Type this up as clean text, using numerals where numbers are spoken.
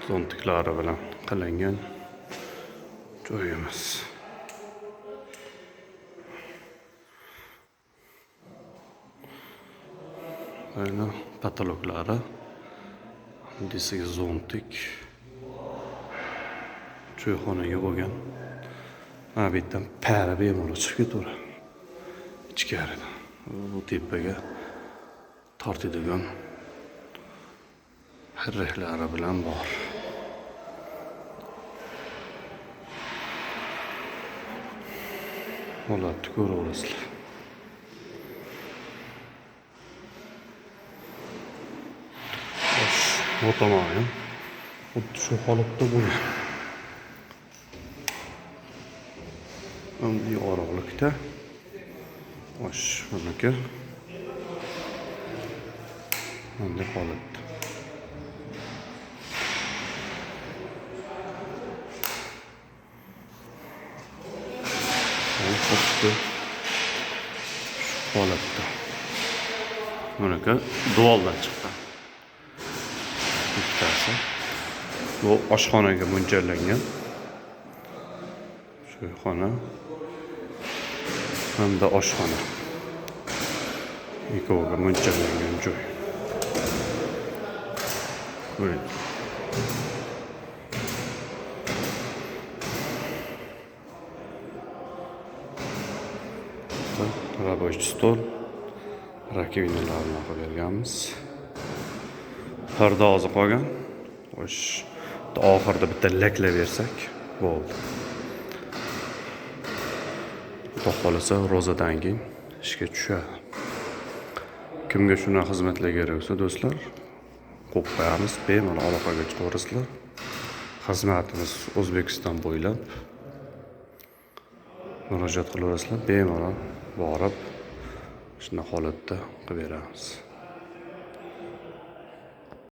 Zontiklari bilan qilingan joyimiz. Aynan patologlari desak zontik choyxonaga bo'lgan. Mana bu yerdan pari bemalol chiqib ketaveradi. Ichkaridan. Bu tepaga tortadigan xirriklari bilan bor. Holatni ko'raverasizlar. Xo'sh, bu tomoni ham xuddi shu holatda bo'lgan. Endi yorug'likda. Xo'sh, buniki bunday holatda. Xuddi shu holatda. Buniki duvaldan chiqqan. Ikkitasi. Bu oshxonaga mo'ljallangan. Choyxona hamda oshxona. Ikkoviga mo'ljallangan joy. Ko'ring. Рабочий stol, rakovinalarni qilib berganmiz. Pardozi qolgan. Xo'sh, oxirida bitta laklab bersak bo'ldi. Xudo xohlasa ro'zadan keyin ishga tushadi. Kimga shunaqa xizmatlar kerak bo'lsa do'stlar, qo'yib qo'yamiz, bemalol aloqaga chiqaverasizlar. Xizmatimiz O'zbekiston bo'ylab murojaat qilaverasizlar, bemalol borib shunday holatda qilib beramiz.